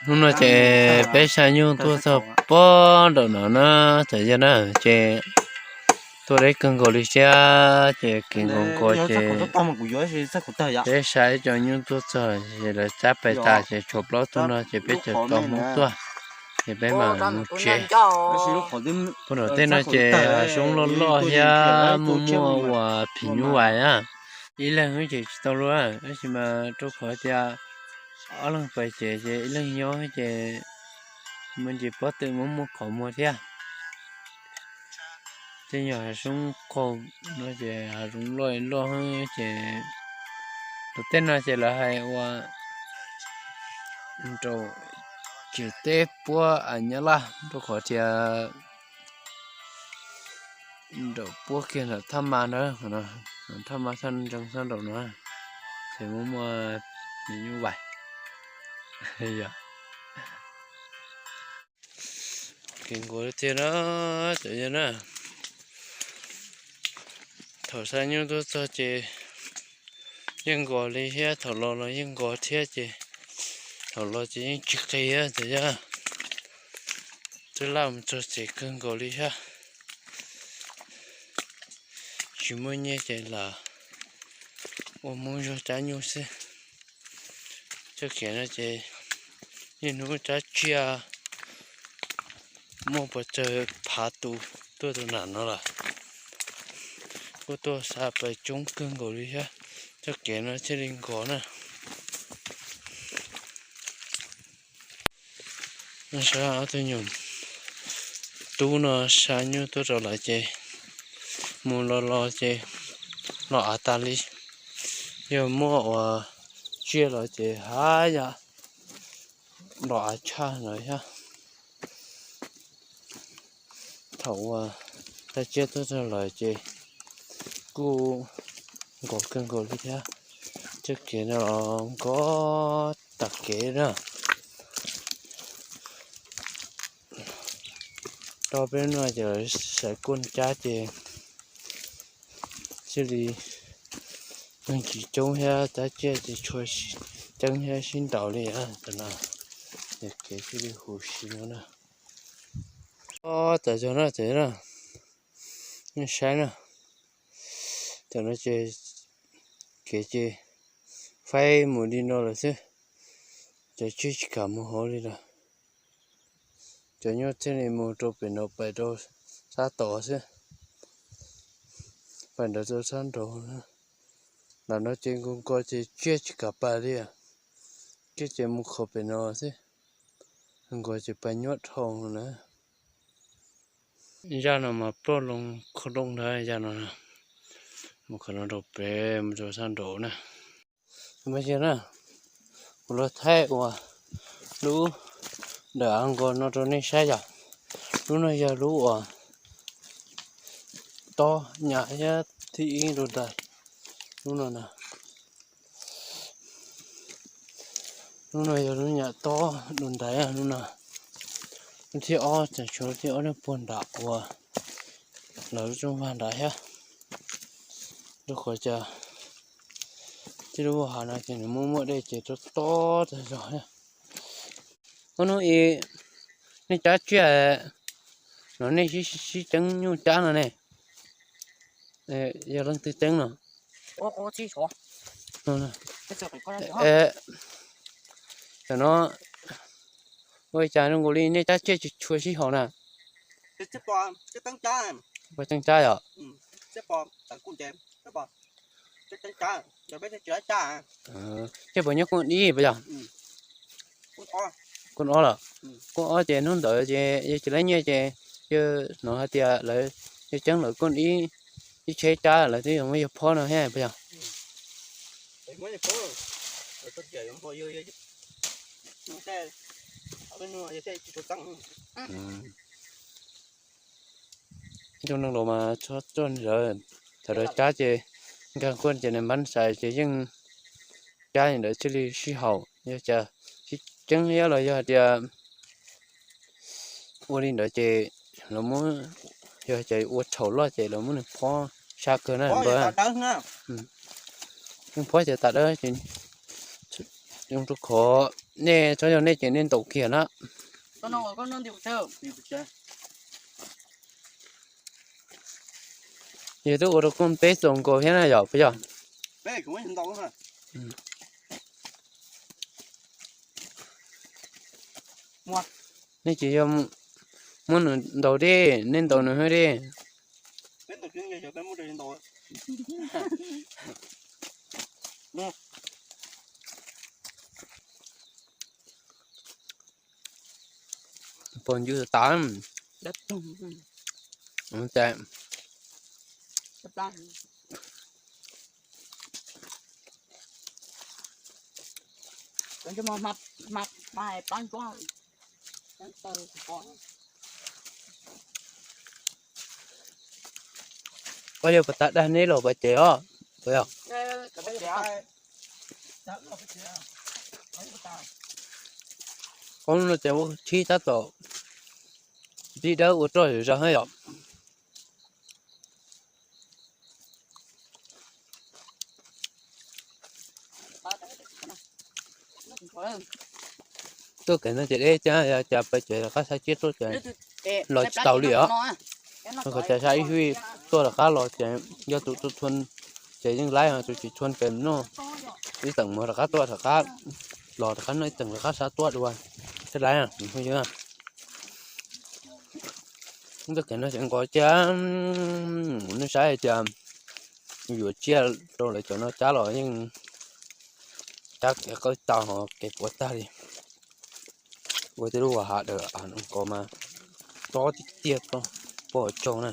Hnub no ces peb xa nyuj tuaj txog pob nraum no na, txawm yog na ces tuaj deb kawg nkaus li thiab ces kev nkaus nkaus ces peb xa ib co nyuj tuaj txog ces lawv cab pais tas ces tshuav plaub tug no ces peb txawm tos Hmoob tuaj ces peb mam mus tsev. Puag nram tej no ces hav zoov loj loj thiab muaj muaj uas phim nyuj vais na, ib leeg ces tsis tau luaj, tab sis mas rau qhov tias ob leeg pais tsev ces ib leeg nyob ces muaj ntsis pob tw muaj muaj qhov muag thiab. Tej nyuag hav zoov qaug no ces hav zoov loj loj ces nram tej no ces lawv hais ua nraum ciam teb puab a nyab laj rau qhov tias nraum puab kiag nram thaj ma na, thaj ma thaj ntsees thaj nraum no ces muaj muaj nyuj vais. Kev nkaus tiag na, cov yawg na. Thaum xa nyuj tuaj txog ces yeej nkaus li thiab, thaum los los yeej nkaus thiab ces thaum los ces yeej tsis qis thiab cov yawg. Twb laj mus txog tsev kawg nkaus li thiab. Tsis muaj nyiaj ces lam ua Hmoob zog cab nyuj xwb. Txoj kev no ces niaj hnub cab tsiaj muaj puas tsawg phav tus tuaj tus nam no lawm. Kuj tuaj xa pais coob kawg nkaus li thiab, txoj kev no thiaj li nkaus na. Saib ob tug nyuam tub no xa nyuj tuaj rau lawv ces mus los los ces los av tas li. Yog muaj uas tsiaj los ces haj yam los av tshaj lawm thiab. Thaum uas xa tsiaj tuaj rau lawv ces kuj nkaus kawg nkaus li thiab. Txoj kev no los nkaus tas kev na. Rau peb no ces sawv kuj cab ces thiaj li neeg tsis coob thiab cab tsiaj ces tshua ceeb thiab sib nraus li. Tam no ces kev thiaj li huv si no na. Ob tam zog no ces na, nej saib na, tam no ces kev ces faib mus li no lawm xwb, cov tsiaj tsis kam mus hauv li lawm. Cov nyuj thiaj li mus rau pem no pais rau sab tod xwb, pais nraud rau sab nraud. Nram no ces nkaus nkaus ces tsiaj tsis kam pais li, tsiaj ces mus khov pem no xwb, nkaus ces pais nyuaj dhau na. Zaj no mas ploj loo kho looj ntag zaj no. Mus qhov no rau pem mus rau sab nraud na. Mas yog na, kuv los thaij uas lub ntawm av nkaus no rau nej saib yom. Lub no yog lub uas tob nyam thiab thib ib rau ntawd. Lub no na, lub no yog lub nyam tob rau ntawd lub no. Lub thib ob tseem tshuav lub thib ob nyob puag nram uas lawv lub rooj vag nrad thiab. Rau qhov tias tij lub hav no ces nws muaj muaj dej ces tob tob tag zog thiab. Hnub no nej cab tsiaj los nej sib ceeb nyuj cab no ne, yog leej twg ceeb no? Tam no ua li cas zoo nkaus li nej cab tsiaj tsis tshua sib haum na? Puas ceeb cab yom? Tsiaj puas nyob kooj ib puas yog? Kooj ob lawm. Kooj ob ces hnub ntawd ces yog tsis laib nyiaj ces yog hnov hais tias lawv yog ceeb lawm kooj ib, ib tsheb cab lawv twb yuav muab yawg phob no thiab puas yog? Ib tug neeg laus mas txhob tuaj ntawd, thaum lawv cab ces nkag kuaj ces nws npab xais ces yeej cab li ntawd thiaj li sib haum. Yog cas sib ceeb thiab los yog hais tias ua li ntawd ces lawv muab, yog cas ua thaum loj ces lawv muab nws phob sab kawg na npawg. Yeej phob ces tas dawb ces zoo rau khov. nej txhob yog nej ces nej ntaus kiag na. Yog twb ua rau koj peb txaus nkaus thiab na yom, puas yog? Nej ces yog muab nws ntaus dej, nej ntaus nws hwb dej. Pos ncw tas. Koj yog puas tas dag neb los puas ces os? Puas yog? Koj no ces ua tshib tab tom tib dawb ua roj zom zaws yom. Tuaj kev no ces deb thiab, cas pais ces rov qab xa ciab tuaj ces los tsis tau li os. Qhov cas xa ib fij tuaj rov qab los ces yog tus tuaj txhua ces yeej laib, tus tsis txhua ces noj ib teem mus rov qab tuaj rov qab los rov qab noj ib teem rov qab xa tuaj dua thiaj laib. Tuaj kev no ces nqos ciab, nej saib hais tias yuav tsiaj rau lawv cov no cab los yeej cab kev qawb tau ho kev puav tag li. Ua tej lub vas hav daws nqos mas tob tiag tiag, poj tsaug na.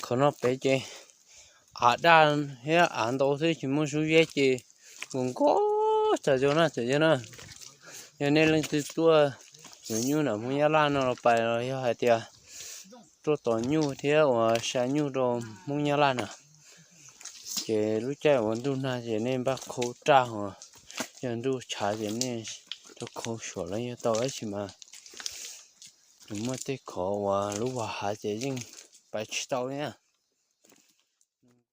Qhov no pem ces av daj thiab av ntau xwb tsis muaj sub zeb ces nkaus nkaus txawm zoo na txawm zoo na. Yog nej leej twg tuaj yuav nyuj nram Hmoob Nyab Laj no los pais los yog hais tias tuaj tos nyuj thiab uas xa nyuj rau Hmoob Nyab Laj na, ces lub caij uas ntuj nag ces nej npaj khau raj, ho yog ntuj tshav ces nej rau khau suam los yog tau, tab sis mas nws muaj tej qhov uas lub vas hav ces yeej pais tsis tau li.